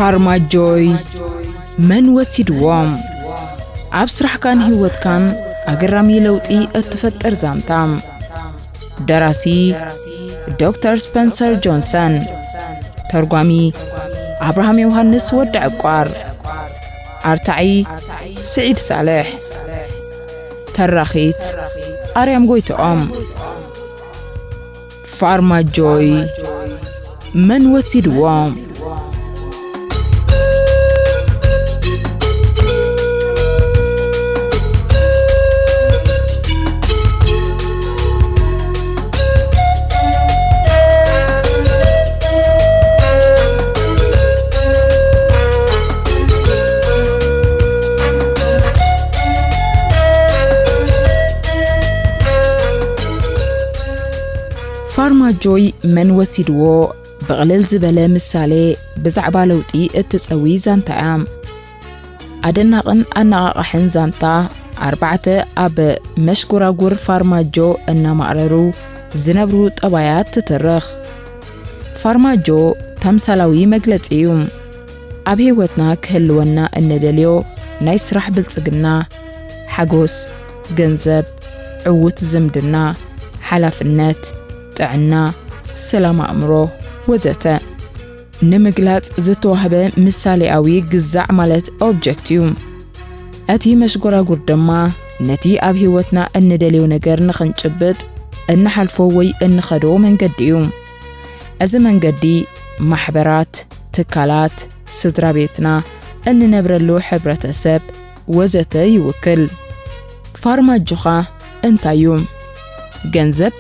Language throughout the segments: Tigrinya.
ፋርማጆይ መን ወሲድዎም? ኣብ ስራሕካን ህይወትካን ኣገራሚ ለውጢ እትፈጥር ዛንታ። ደራሲ ዶክተር ስፐንሰር ጆንሰን። ተርጓሚ ኣብርሃም ዮሃንስ ወዲ ዕቋር። ኣርታዒ ስዒድ ሳልሕ። ተራኺት ኣርያም ጎይትኦም። ፋርማጆይ መን ወሲድዎም? ፋርማጆይ መን ወሲድዎ? ብቕልል ዝበለ ምሳሌ ብዛዕባ ለውጢ እትጸዊ ዛንታ እያ። ኣደናቕን ኣነቓቓሕን ዛንታ፣ ኣርባዕተ ኣብ መሽጎራጉር ፋርማጆ እናማእረሩ ዝነብሩ ጠባያት ትትርኽ። ፋርማጆ ተምሳላዊ መግለጺ እዩ። ኣብ ህይወትና ክህልወና እንደልዮ ናይ ስራሕ ብልጽግና፣ ሓጎስ፣ ገንዘብ፣ ዕዉት ዝምድና፣ ሓላፍነት፣ ጥዕና፣ ሰላም ኣእምሮ፣ ወዘተ ንምግላጽ ዝተዋህበ ምሳሌኣዊ ግዛዕ ማለት ኦብጀክት እዩ። እቲ መሽጎራጉር ድማ ነቲ ኣብ ህይወትና እንደልዮ ነገር ንኽንጭብጥ እንሓልፎ ወይ እንኸዶ መንገዲ እዩ። እዚ መንገዲ ማሕበራት፣ ትካላት፣ ስድራ ቤትና፣ እንነብረሉ ሕብረተሰብ ወዘተ ይውክል። ፋርማጆኻ እንታይ እዩ? ገንዘብ፣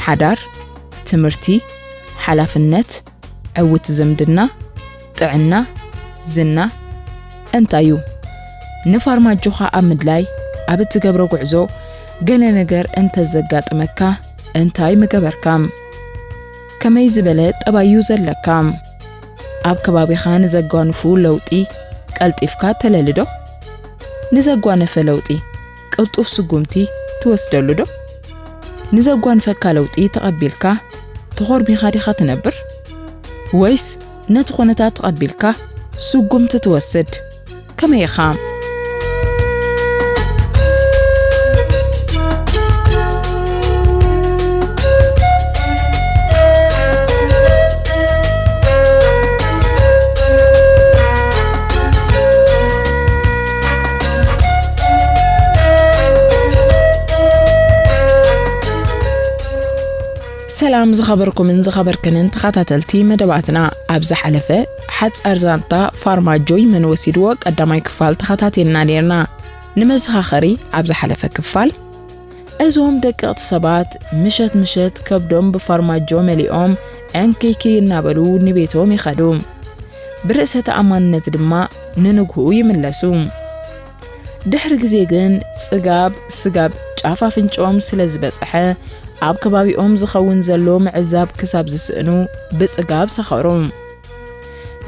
ሓዳር፣ ትምህርቲ፣ ሓላፍነት፣ ዕዉት ዝምድና፣ ጥዕና፣ ዝና እንታይ እዩ? ንፋርማጆኻ ኣብ ምድላይ ኣብ እትገብሮ ጉዕዞ ገለ ነገር እንተዘጋጥመካ እንታይ ምገበርካ? ከመይ ዝበለ ጠባይ እዩ ዘለካ? ኣብ ከባቢኻ ንዘጓንፉ ለውጢ ቀልጢፍካ ተለልዶ? ንዘጓነፈ ለውጢ ቅልጡፍ ስጉምቲ ትወስደሉ ዶ? ንዘጓንፈካ ለውጢ ተቐቢልካ ተኾርሚኻ ዲኻ ትነብር? ወይስ ነቲ ኩነታት ተቐቢልካ ስጉምቲ ትወስድ? ከመይ ኢኻ? ሰላም ዝኸበርኩምን ዝኸበርክንን ተኸታተልቲ መደባትና፣ ኣብ ዝሓለፈ ሓጻር ዛንታ ፋርማጆይ መን ወሲድዎ ቀዳማይ ክፋል ተኸታቲልና ኔርና። ንመዘኻኸሪ፣ ኣብ ዝሓለፈ ክፋል፣ እዞም ደቀቕቲ ሰባት ምሸት ምሸት ከብዶም ብፋርማጆ መሊኦም ዕንክይክይ እናበሉ ንቤቶም ይኸዱ። ብርእሰ ተኣማንነት ድማ ንንግህኡ ይምለሱ። ድሕሪ ግዜ ግን ጽጋብ ስጋብ ጫፍ ኣፍንጭኦም ስለ ዝበጽሐ፣ ኣብ ከባቢኦም ዝኸውን ዘሎ ምዕዛብ ክሳብ ዝስእኑ ብጽጋብ ሰኸሩ።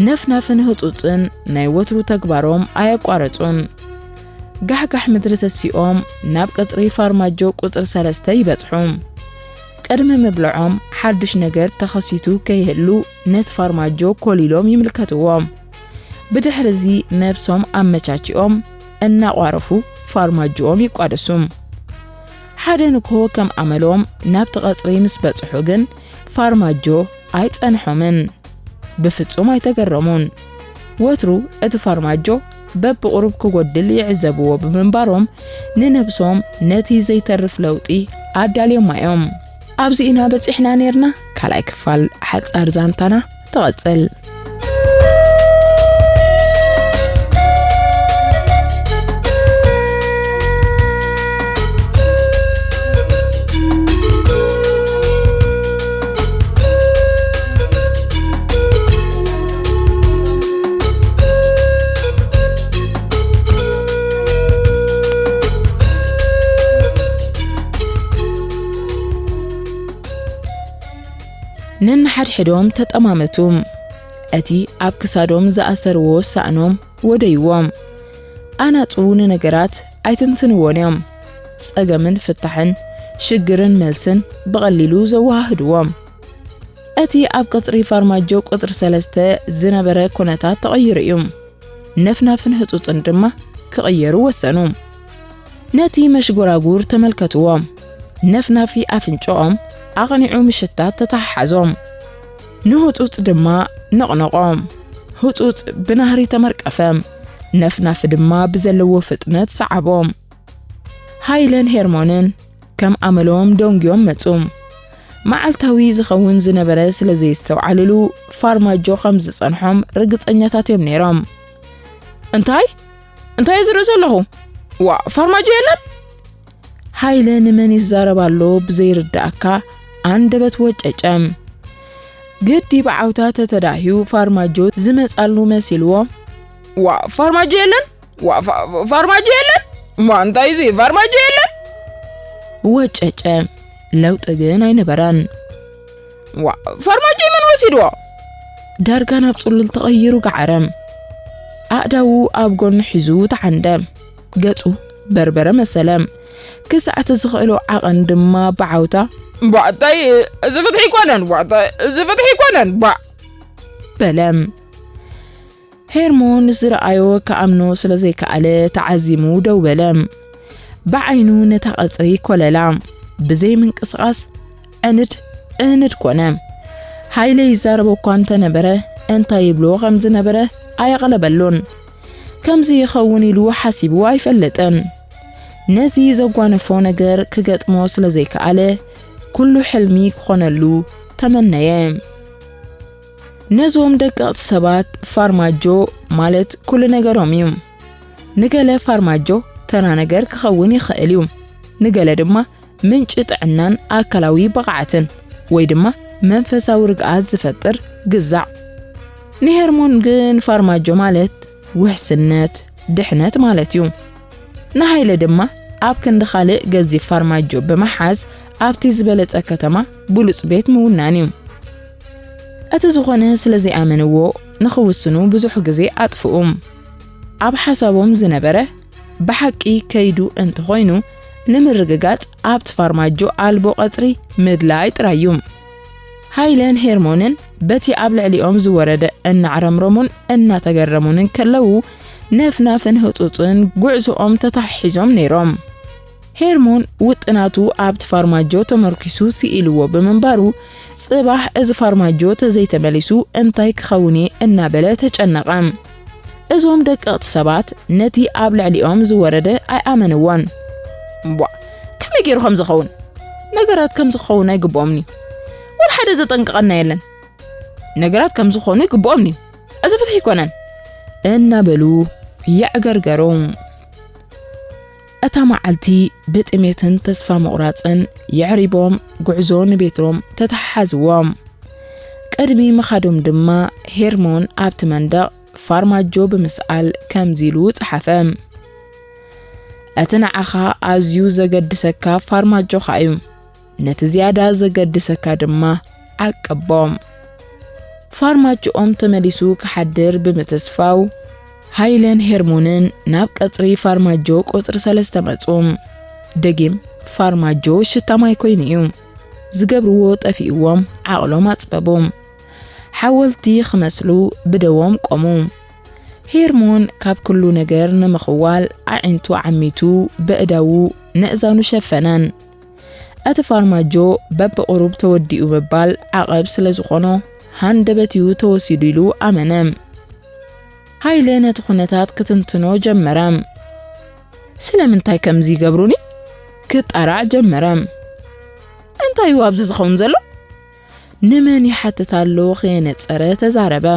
ነፍናፍን ህጹጽን ናይ ወትሩ ተግባሮም ኣየቋረጹን። ጋሕጋሕ ምድሪ ተሲኦም ናብ ቀጽሪ ፋርማጆ ቁጽሪ ሰለስተ ይበጽሑ። ቅድሚ ምብልዖም ሓድሽ ነገር ተኸሲቱ ከይህሉ ነቲ ፋርማጆ ኮሊሎም ይምልከትዎ። ብድሕሪ እዚ ነብሶም ኣመቻችኦም እናቋረፉ ፋርማጆኦም ይቋደሱ። ሓደ ንግሆ ከም ኣመሎም ናብቲ ቀጽሪ ምስ በጽሑ ግን ፋርማጆ ኣይጸንሖምን። ብፍጹም ኣይተገረሙን። ወትሩ እቲ ፋርማጆ በብቑሩብ ክጎድል ይዕዘብዎ ብምንባሮም፣ ንነብሶም ነቲ ዘይተርፍ ለውጢ ኣዳልዮማ እዮም። ኣብዚ ኢና በጺሕና ኔርና። ካልኣይ ክፋል ሓጻር ዛንታና ትቐጽል። ነንሓድሕዶም ተጠማመቱ። እቲ ኣብ ክሳዶም ዝኣሰርዎ ሳእኖም ወደይዎም። ኣናጹ ንነገራት ኣይትንትንዎን እዮም። ጸገምን ፍታሕን፣ ሽግርን መልስን ብቐሊሉ ዘወሃህድዎም። እቲ ኣብ ቀጽሪ ፋርማጆ ቁጽሪ ሰለስተ ዝነበረ ኩነታት ተቐይሩ እዩ። ነፍናፍን ህጹጽን ድማ ክቕየሩ ወሰኑ። ነቲ መሽጎራጉር ተመልከትዎ። ነፍናፊ ኣፍንጫኦም ኣቕኒዑ ምሽታት ተተሓሓዞም። ንህጹጽ ድማ ነቕነቖ። ህጹጽ ብናህሪ ተመርቀፈ። ነፍናፊ ድማ ብዘለዎ ፍጥነት ሰዓቦ። ሃይለን ሄርሞንን ከም ኣመሎም ደንጉዮም መጹ። መዓልታዊ ዝኸውን ዝነበረ ስለ ዘየስተውዓልሉ፣ ፋርማጆ ከም ዝጸንሖም ርግጸኛታት እዮም ነይሮም። እንታይ? እንታይ ዝርኢ ዘለኹ? ዋ፣ ፋርማጆ የለን? ሃይለ ንመን ይዛረብ ኣሎ ብዘይርዳእካ ኣንደበት ወጨጨ። ግዲ ብዓውታ ተተዳህዩ ፋርማጆ ዝመጻሉ መሲልዎ። ዋ፣ ፋርማጆ የለን? ዋ፣ ፋ-፣ ፋርማጆ የለን? ዋ፣ እንታይ እዚ ፋርማጆ የለን? ወጨጨ። ለውጢ ግን ኣይነበረን። ዋ፣ ፋርማጆ መን ወሲድዎ? ዳርጋ ናብ ጽሉል ተቐይሩ ገዓረ። ኣእዳዉ ኣብ ጎኑ ሒዙ ተዓንደ። ገጹ በርበረ መሰለ። ክሳዕ እቲ ዝኽእሎ ዓቐን ድማ ብዓውታ፣ "ባዕታይ፣ እዚ ፍትሒ ኣይኮነን፣ ባዕታይ፣ እዚ ፍትሒ ኣይኮነን፣ ባዕ!" በለ። ሄርሞን ዝረኣዮ ክኣምኖ ስለ ዘይከኣለ ተዓዚሙ ደው በለ። ብዓይኑ ነታ ቀጽሪ ኮለላ። ብዘይ ምንቅስቓስ ዕንድ ዕንድ ኮነ። ሃይለ ይዛረቦ እኳ እንተነበረ፣ እንታይ ይብሎ ከም ዝነበረ ኣየቕለበሉን። ከምዚ ይኸውን ኢሉ ሓሲቡ ኣይፈልጥን። ነዚ ዘጓነፎ ነገር ክገጥሞ ስለ ዘይከኣለ፣ ኩሉ ሕልሚ ክኾነሉ ተመነየ። ነዞም ደቀቕቲ ሰባት ፋርማጆ ማለት ኩሉ ነገሮም እዩ። ንገለ ፋርማጆ ተራ ነገር ክኸውን ይኽእል እዩ። ንገለ ድማ ምንጪ ጥዕናን ኣካላዊ ብቕዓትን ወይ ድማ መንፈሳዊ ርግኣት ዝፈጥር ግዛዕ። ንሄርሞን ግን ፋርማጆ ማለት ውሕስነት፣ ድሕነት ማለት እዩ። ንሃይለ ድማ ኣብ ክንዲ ካልእ ገዚፍ ፋርማጆ ብምሓዝ ኣብቲ ዝበለጸ ከተማ ብሉጽ ቤት ምውናን እዩ። እቲ ዝኾነ ስለ ዘይኣመንዎ ንኽውስኑ ብዙሕ ግዜ ኣጥፍኡ። ኣብ ሓሳቦም ዝነበረ ብሓቂ ከይዱ እንተኾይኑ ንምርግጋጽ ኣብቲ ፋርማጆ ኣልቦ ቀጽሪ ምድላይ ጥራይ እዩ። ሃይለን ሄርሞንን በቲ ኣብ ልዕሊኦም ዝወረደ እናዕረምረሙን እናተገረሙን እንከለዉ ነፍናፍን ህጹጽን ጉዕዞኦም ተታሒዞም ነይሮም። ሄርሞን ውጥናቱ ኣብቲ ፋርማጆ ተመርኪሱ ስኢልዎ ብምንባሩ፣ ጽባሕ እዚ ፋርማጆ ተዘይተመሊሱ እንታይ ክኸውን እየ እናበለ ተጨነቐ። እዞም ደቀቕቲ ሰባት ነቲ ኣብ ልዕሊኦም ዝወረደ ኣይኣመንዎን። እምቧ፣ ከመይ ገይሩ ከም ዝኸውን? ነገራት ከም ዝኸውን ኣይግብኦምን'ዩ። ወላ ሓደ ዘጠንቅቐና የለን። ነገራት ከም ዝኾኑ ይግብኦምን'ዩ። እዚ ፍትሒ ኣይኮነን። እናበሉ የዕገርገሩ። እታ መዓልቲ ብጥሜትን ተስፋ ምቑራጽን የዕሪቦም ጉዕዞ ንቤትሮም ተተሓሓዝዎም። ቅድሚ ምኻዶም ድማ ሄርሞን ኣብቲ መንደቕ ፋርማጆ ብምስኣል ከምዚ ኢሉ ጸሓፈ። እቲ ንዓኻ ኣዝዩ ዘገድሰካ ፋርማጆኻ እዩ። ነቲ ዝያዳ ዘገድሰካ ድማ ዓቀቦም። ፋርማጆኦም ተመሊሱ ክሓድር ብምትስፋው፣ ሃይለን ሄርሞንን ናብ ቀጽሪ ፋርማጆ ቁጽሪ ሰለስተ መጹ። ደጊም ፋርማጆ ሽታ ማይ ኮይኑ እዩ። ዝገብርዎ ጠፊእዎም ዓቕሎም ኣጽበቡ። ሓወልቲ ክመስሉ ብደዎም ቆሙ። ሄርሞን ካብ ኩሉ ነገር ንምኽዋል ኣዒንቱ ዓሚቱ በእዳዉ ነእዛኑ ሸፈነን። እቲ ፋርማጆ በብቕሩብ ተወዲኡ ምባል ዓቐብ ስለ ዝኾኖ ሃንደበት እዩ ተወሲዱ ኢሉ ኣመነ። ሃይለ ነቲ ኩነታት ክትንትኖ ጀመረ። ስለምንታይ ከምዚ ይገብሩኒ? ክጣራዕ ጀመረ። እንታይ እዩ ኣብዚ ዝኸውን ዘሎ? ንመን ይሓትት ኣሎ ከየነጸረ ተዛረበ።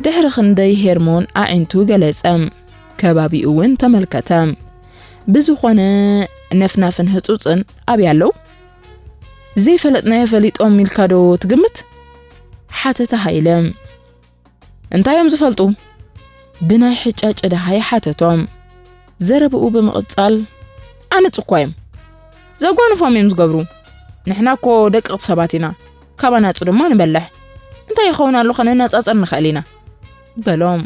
ድሕሪ ክንደይ ሄርሞን ኣዒንቱ ገለጸ። ከባቢኡ እውን ተመልከተ። ብዝኾነ ነፍናፍን ህጹጽን ኣብይ ኣለዉ? ዘይፈለጥናዮ ፈሊጦም ኢልካ ዶ ትግምት? ሓተተ ሃይለ። እንታይ እዮም ዝፈልጡ? ብናይ ሕጫጨ ደሃይ ሓተቶም። ዘረብኡ ብምቕጻል፣ ኣነጹ እኳ እዮም። ዘጓንፎም እዮም ዝገብሩ። ንሕና እኮ ደቀቕቲ ሰባት ኢና። ካብ ኣናጹ ድማ ንበልሕ። እንታይ ይኸውን ኣሎ ከነነጻጸር ንኽእል ኢና። በሎም።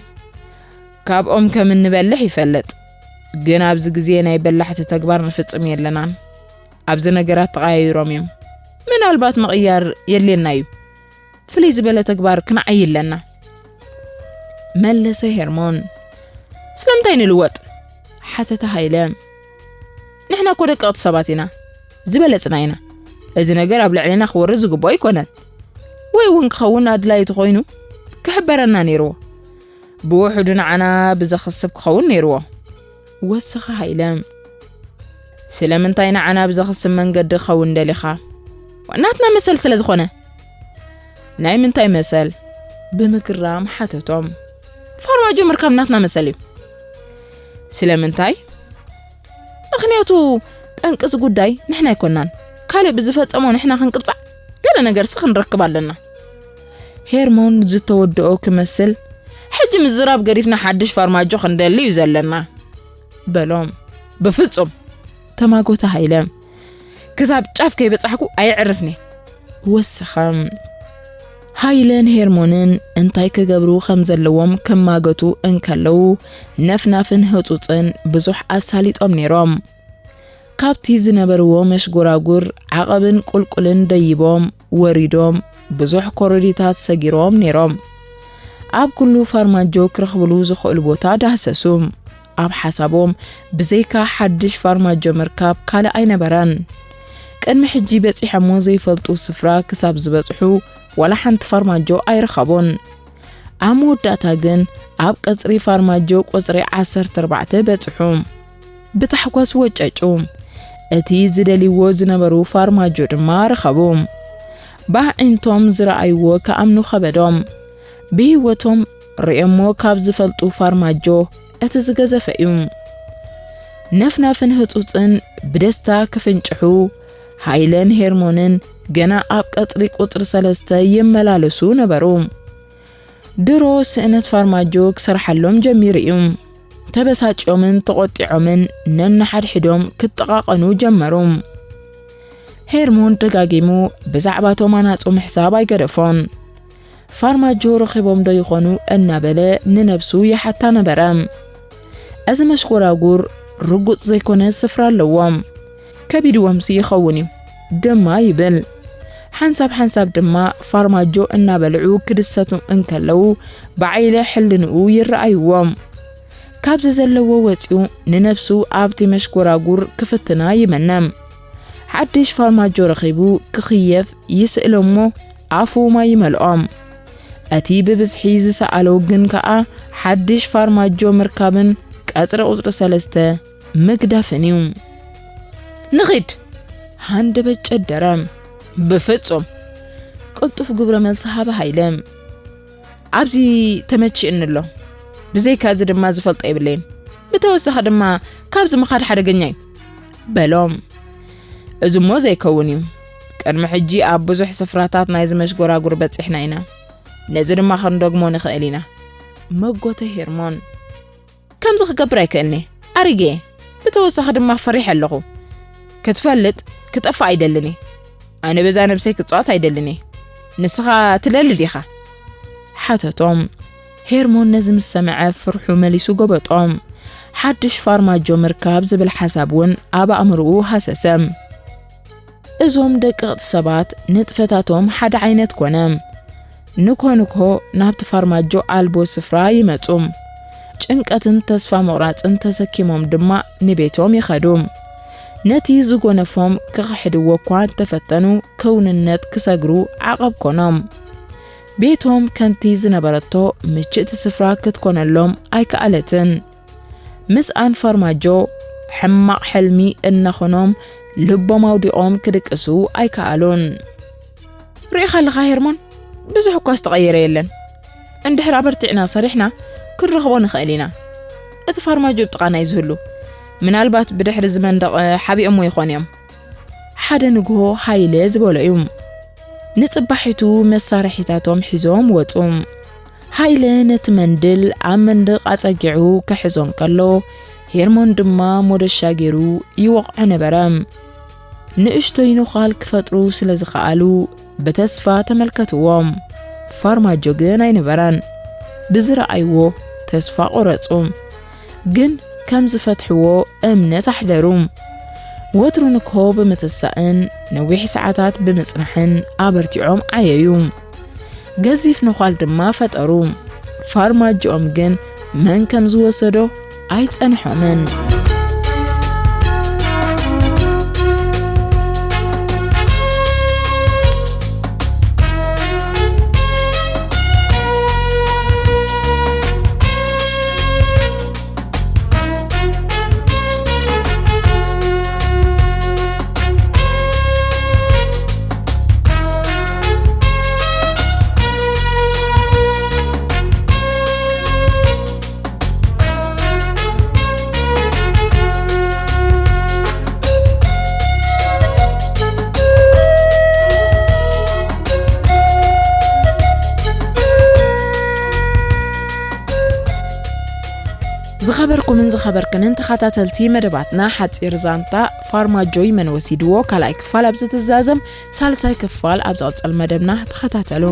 ካብኦም ከም እንበልሕ ይፈልጥ። ግን ኣብዚ ግዜ ናይ በላሕቲ ተግባር ንፍጽም የለናን። ኣብዚ ነገራት ተቐያይሮም እዮም። ምናልባት ምቕያር የድልየና እዩ። ፍልይ ዝበለ ተግባር ክንዓይ ኣለና። መለሰ ሄርሞን። ስለምንታይ ንልወጥ? ሓተተ ሃይለ። ንሕና እኮ ደቀቕቲ ሰባት ኢና፣ ዝበለጽና ኢና። እዚ ነገር ኣብ ልዕሌና ክወርድ ዝግብኦ ኣይኮነን። ወይ እውን ክኸውን ኣድላይ ተኾይኑ ክሕበረና ነይርዎ። ብውሕዱ ንዓና ብዘኽስብ ክኸውን ነይርዎ። ወሰኸ ሃይለ። ስለምንታይ ንዓና ብዘኽስብ መንገዲ ክኸውን ደሊኻ? ናትና መሰል ስለ ዝኾነ። ናይ ምንታይ መሰል? ብምግራም ሓተቶም። ፋርማጆ ምርካብ ናትና መሰል እዩ። ስለምንታይ? ምኽንያቱ ጠንቂ እዚ ጉዳይ ንሕና ኣይኮናን። ካልእ ብዝፈጸሞ ንሕና ክንቅጻዕ ገለ ነገርሲ ክንረክብ ኣለና። ሄርሞን ዝተወደኦ ክመስል፣ ሕጂ ምዝራብ ገዲፍና ሓድሽ ፋርማጆ ክንደሊ እዩ ዘለና። በሎም። ብፍጹም! ተማጎተ ሃይለ። ክሳብ ጫፍ ከይበጻሕኩ ኣየዕርፍኒ። ወሰኸ። ሃይለን ሄርሞንን እንታይ ክገብሩ ከም ዘለዎም ክማገቱ እንከለዉ፣ ነፍናፍን ህጹጽን ብዙሕ ኣሳሊጦም ነይሮም። ካብቲ ዝነበርዎ መሽጎራጉር ዓቐብን ቁልቁልን ደይቦም ወሪዶም፣ ብዙሕ ኮረዲታት ሰጊሮም ነይሮም። ኣብ ኩሉ ፋርማጆ ክረኽብሉ ዝኽእሉ ቦታ ዳህሰሱ። ኣብ ሓሳቦም ብዘይካ ሓድሽ ፋርማጆ ምርካብ ካልእ ኣይነበረን። ቅድሚ ሕጂ በጺሖሞ ዘይፈልጡ ስፍራ ክሳብ ዝበጽሑ ዋላ ሓንቲ ፋርማጆ ኣይረኸቡን። ኣብ መወዳእታ ግን ኣብ ቀጽሪ ፋርማጆ ቁጽሪ ዓሰርተ ኣርባዕተ በጽሑ። ብታሕጓስ ወጨጩ። እቲ ዝደልይዎ ዝነበሩ ፋርማጆ ድማ ረኸቡ። ብኣዒንቶም ዝረኣይዎ ክኣምኑ ከበዶም። ብህይወቶም ርእዮሞ ካብ ዝፈልጡ ፋርማጆ እቲ ዝገዘፈ እዩ። ነፍናፍን ህጹጽን ብደስታ ክፍንጭሑ፣ ሃይለን ሄርሞንን ገና ኣብ ቀጽሪ ቁጽሪ ሰለስተ ይመላለሱ ነበሩ። ድሮ ስእነት ፋርማጆ ክሰርሓሎም ጀሚሩ እዩ። ተበሳጭዮምን ተቖጢዖምን ነንሓድሕዶም ክጠቓቐኑ ጀመሩ። ሄርሞን ደጋጊሙ ብዛዕባ ቶም ኣናጹ ምሕሳብ ኣይገደፎን። ፋርማጆ ረኺቦም ዶ ይኾኑ እናበለ ንነብሱ ይሓታ ነበረ። እዚ መሽጎራጉር ርጉጽ ዘይኮነ ስፍራ ኣለዎም። ከቢድዎምሲ ይኸውን እዩ ድማ ይብል። ሓንሳብ ሓንሳብ ድማ ፋርማጆ እናበልዑ ክድሰቱ እንከለዉ ብዓይለ ሕልንኡ ይረኣይዎም። ካብዚ ዘለዎ ወጺኡ ንነብሱ ኣብቲ መሽጎራጉር ክፍትና ይመነ። ሓድሽ ፋርማጆ ረኺቡ ክኽየፍ ይስእሎ እሞ ኣፉ ማይ ይመልኦም። እቲ ብብዝሒ ዝሰኣሎ ግን ከኣ ሓድሽ ፋርማጆ ምርካብን ቀጽሪ ቁጽሪ ሰለስተ ምግዳፍን እዩ። ንኺድ! ሃንደበት ጨደረ። ብፍጹም! ቅልጡፍ ግብረ መልሲ ሃበ ሃይለ። ኣብዚ ተመቺእኒ ኣሎ። ብዘይካ እዚ ድማ ዝፈልጦ የብለይን። ብተወሳኺ ድማ ካብዚ ምኻድ ሓደገኛ እዩ። በሎም። እዚ እሞ ዘይከውን እዩ። ቅድሚ ሕጂ ኣብ ብዙሕ ስፍራታት ናይዚ መሽጎራጉር በጺሕና ኢና። ነዚ ድማ ክንደግሞ ንኽእል ኢና። መጎተ ሄርሞን። ከምዚ ክገብር ኣይክእልኒ። ኣሪገ። ብተወሳኺ ድማ ፈሪሕ ኣለኹ። ክትፈልጥ ክጠፍእ ኣይደልን እየ። ኣነ በዛ ነብሰይ ክጻወት ኣይደልን እየ። ንስኻ ትደሊ ዲኻ? ሓተቶም። ሄርሞን ነዚ ምስ ሰምዐ ፍርሑ መሊሱ ጎበጦም። ሓድሽ ፋርማጆ ምርካብ ዝብል ሓሳብ እውን ኣብ ኣእምርኡ ሃሰሰ። እዞም ደቀቕቲ ሰባት ንጥፈታቶም ሓደ ዓይነት ኮነ። ንኮ ንኮ ናብቲ ፋርማጆ ኣልቦ ስፍራ ይመጹ። ጭንቀትን ተስፋ ምቑራጽን ተሰኪሞም ድማ ንቤቶም ይኸዱ። ነቲ ዝጎነፎም ክኽሕድዎ እኳ እንተፈተኑ፣ ክውንነት ክሰግሩ ዓቐብ ኮኖም። ቤቶም ከምቲ ዝነበረቶ ምችእቲ ስፍራ ክትኮነሎም ኣይከኣለትን። ምስኣን ፋርማጆ ሕማቕ ሕልሚ እናኾኖም ልቦም ኣውዲቖም ክድቅሱ ኣይከኣሉን። ርኢኻ ኣለኻ ሄርሞን፣ ብዙሕ እኳ ዝተቐየረ የለን። እንድሕር ኣበርቲዕና ሰሪሕና ክንረኽቦ ንኽእል ኢና። እቲ ፋርማጆ ኣብ ጥቓና እዩ ዝህሉ። ምናልባት ብድሕሪ እዚ መንደቕ ሓቢኦሞ ይኾኑ እዮም። ሓደ ንግሆ ሃይለ ዝበሎ እዩ። ንጽባሒቱ መሳርሒታቶም ሒዞም ወጹ። ሃይለ ነቲ መንድል ኣብ መንደቕ ኣጸጊዑ ክሕዞ እንከሎ፣ ሄርሞን ድማ ሞደሻ ገይሩ ይወቕዖ ነበረ። ንእሽቶይ ነዃል ክፈጥሩ ስለ ዝኸኣሉ ብተስፋ ተመልከትዎም። ፋርማጆ ግን ኣይነበረን። ብዝረኣይዎ ተስፋ ቆረጹ። ግን ከም ዝፈትሕዎ እምነት ኣሕደሩ። ወትሩ ንግሆ ብምትሳእን ነዊሕ ሰዓታት ብምጽናሕን ኣበርቲዖም ዓየዩ። ገዚፍ ነዃል ድማ ፈጠሩ። ፋርማጆኦም ግን መን ከም ዝወሰዶ ኣይጸንሖምን። ዝኸበርኩምን ዝኸበርክንን ተኸታተልቲ መደባትና፣ ሓጺር ዛንታ ፋርማጆ መን ወሲድዎ ካልኣይ ክፋል ኣብዚ ትዛዘም፣ ሳልሳይ ክፋል ኣብ ዝቕጽል መደብና ተኸታተሉ።